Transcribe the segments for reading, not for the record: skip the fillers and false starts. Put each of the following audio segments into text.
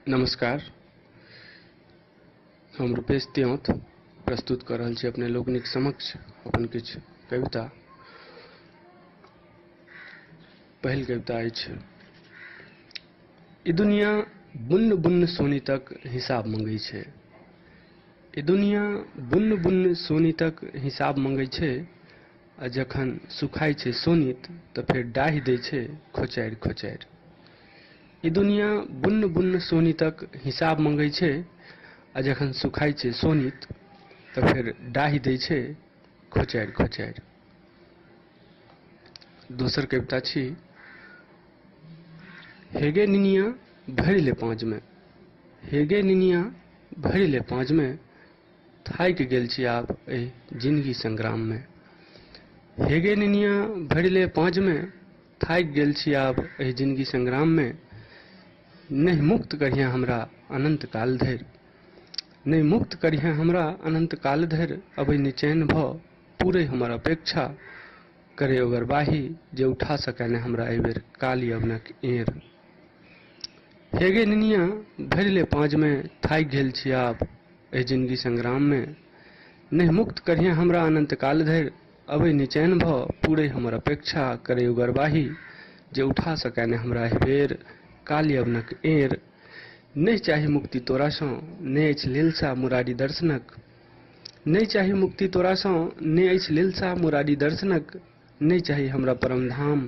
नमस्कार, हम रूपेश त्योंथ प्रस्तुत कऽ रहल छी अपने लोकनिक समक्ष अपन किछु कविता। पहिल कविता अछि, ई दुनिया बुन्न बुन्न सोनितक हिसाब मंगै छै। ई दुनिया बुन्न बुन्न सोनितक हिसाब मंगै छै, आ जखन सुखाइ छै सोनित तऽ फेर डाहि दै छै खोचारि खोचारि। ई दुनिया बुन्न बुन्न सोनितक हिसाब मंगै छै, आ जखन सुखाइ छै सोनित तऽ फेर डाहि दै छै खोचारि खोचारि। दोसर कविता छी, हेगे निनिया भरि ले पाँजमे, हेगे निनिया भरि ले पाँजमे, थाकि गेल छी आब एहि जिनगी संग्राममे। हेगे निनिया भरि ले पाँजमे, थाकि गेल छी आब एहि जिनगी संग्राममे, नहि मुक्त करिहेँ हमरा अनंत काल धरि, नहि मुक्त करिहेँ हमरा अनंत काल धरि, अबै निचैन भऽ पूरे हमर अपेक्षा, करे ओगरबाही जे उठा सकै ने हमरा एहिबेर काली अवनक एड़। हेगे निनिया भरि ले पाँजमे, थाकि गेल छी आब एहि जिनगी संग्राममे, नहि मुक्त करिहेँ हमरा अनंत काल धरि, अबै निचैन भऽ पूरे हमर अपेक्षा, करे उगरबाही जे उठा सकै ने हमरा एहिबेर काली अवनक एड़। नहि चाही मुक्ति तोरासँ, नहि अछि लिलसा मुरारी दर्शनक, नहि चाही मुक्ति तोरासँ, नहि अछि लिलसा मुरारी दर्शनक, नहि चाही हमरा परम धाम,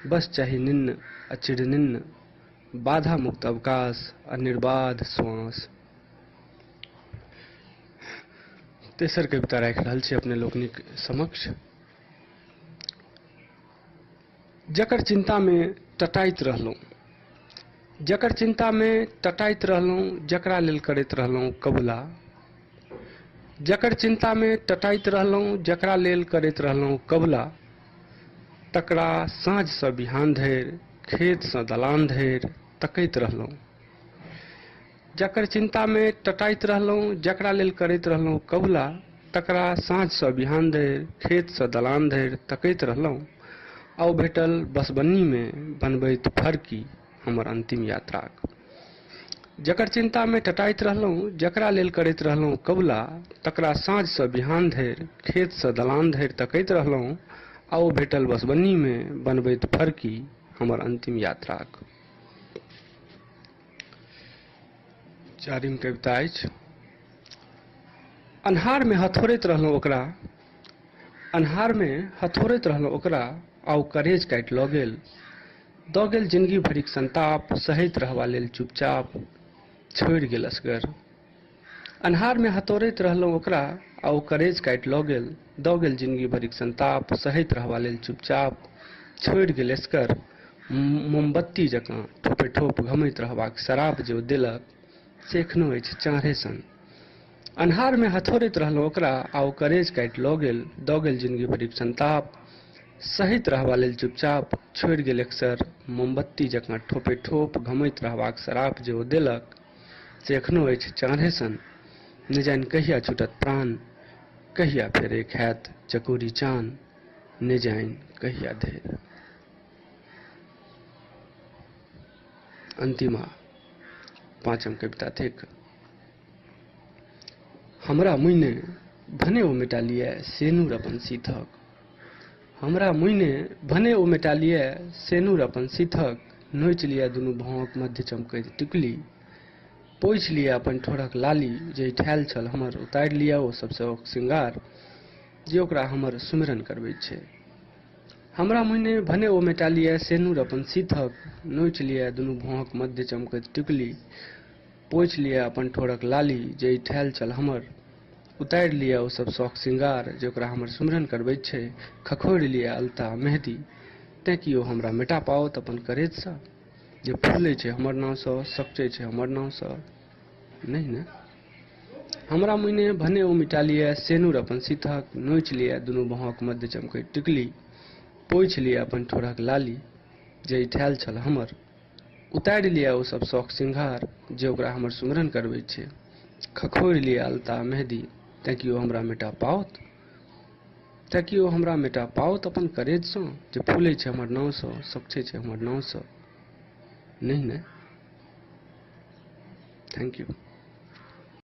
बस चाही निन्न आ चिरनिन्न, बाधा मुक्त अवकाश आ निर्बाध श्वास। तेसर कविता राखि रहल छी अपने लोकनिक समक्ष, जकर चिंता में टटाइत रहलहुँ, जकर चिंता में टटाइत रहलहुँ, जकरा लेल करैत रहलहुँ कबुला, जकर चिंता में टटाइत रहलहुँ, जकरा लेल करैत रहलहुँ कबुला, तकरा साँझसँ बिहान धरि, खेतसँ दलान धरि तकैत रहलहुँ। जकर चिंता में टटाइत रहलहुँ, जकरा लेल करैत रहलहुँ कबुला, तकरा साँझसँ बिहान धरि, खेतसँ दलान धरि तकैत रहलहुँ। आ ओ भेटल बसबन्नीमे बनबैत फरकी हमर अंतिम यात्राक। जकर चिंता में टटाइत रहलहुँ, जकरा लेल करैत रहलहुँ कबुला, तकरा साँझसँ बिहान धरि, खेतसँ दलान धरि तकैत रहलहुँ। आ ओ भेटल बसबन्नीमे बनबैत फरकी हमर अंतिम यात्राक। चारिम कविता अछि, अन्हारमे हथोड़ैत रहलहुँ ओकरा, अन्हारमे हथोड़ैत रहलहुँ ओकरा, आ ओ करेज काटि लऽ गेल, दऽ गेल जिनगी भरिक संताप, सहैत रहबा लेल चुपचाप, छोड़ि गेल असगर। अन्हारमे हथोड़ैत रहलहुँ ओकरा, आ ओ करेज काटि लऽ गेल, दऽ गेल जिनगी भरिक संताप, सहैत रहबा लेल चुपचाप, छोड़ि गेल एसगर। मोमबत्ती जकाँ ठोपे ठोप घमैत रहबाक शराब जे ओ देलक, से एखनो अछि चाँढ़े सन। अन्हारमे हथोड़ैत रहलहुँ ओकरा, आ ओ करेज काटि लऽ गेल, दऽ गेल जिनगी भरिक संताप, सहैत रहबा लेल चुपचाप, छोड़ि गेल एकसर। मोमबत्ती जकाँ ठोपे ठोप घमैत रहबाक शराब जे ओ देलक, से एखनो अछि चाँढ़े सन। नहि जानि कहिया छूटत प्राण, कहिया फेर एक हैत चकोरी चान, नहि जानि कहिया धरि। अंतिमा पाँचम कविता थिक, हमरा मुइने भने ओ मेटा लिअ सेनुर अपन सीथक, हमरा मुइने भने ओ मेटा लिअ सेनुर अपन सीथक, नोचि लिअ दुनू भौंक मध्य चमकैत टिकुली, पोछि लिअ अपन ठोरक लाली जे ठायल छल हमर, उतारि लिअ ओ सब शौक श्रृंगार जे ओकरा हमर सुमिरन करबैत छै। हमरा मुइने भने ओ मेटा लिअ सेनुर अपन सीथक, नोचि लिअ दुनू भौंक मध्य चमकैत टिकुली, पोछि लिअ अपन ठोरक लाली जे ठायल छल हमर, उतारि लिअ ओ सब शौक श्रृंगार जे ओकरा हमर सुमिरन करबैत छै, खखोरि लिअ अलता मेहदी, तेँ कि ओ हमरा मेटा पाओत अपन करेजसँ, जे फूलै छै हमर नामसँ, सकचै छै हमर नामसँ, नहि ने। हमरा मुइने भने ओ मिटा लिअ सेनुर अपन सीथक, नोचि लिअ दुनू भौंक मध्य चमकैत टिकुली, पोछि लिअ अपन ठोरक लाली जे ठायल छल हमर, उतारि लिअ ओ सब शौक श्रृंगार जे ओकरा हमर सुमिरन करबैत छै, खखोरि लिअ अलता मेहदी, तेँ कि ओ हमरा मेटा पाओत, तेँ कि ओ हमरा मेटा पाओत अपन करेजसँ, जे फूलै छै हमर नामसँ, सकचै छै हमर नामसँ, नहि ने। Thank you.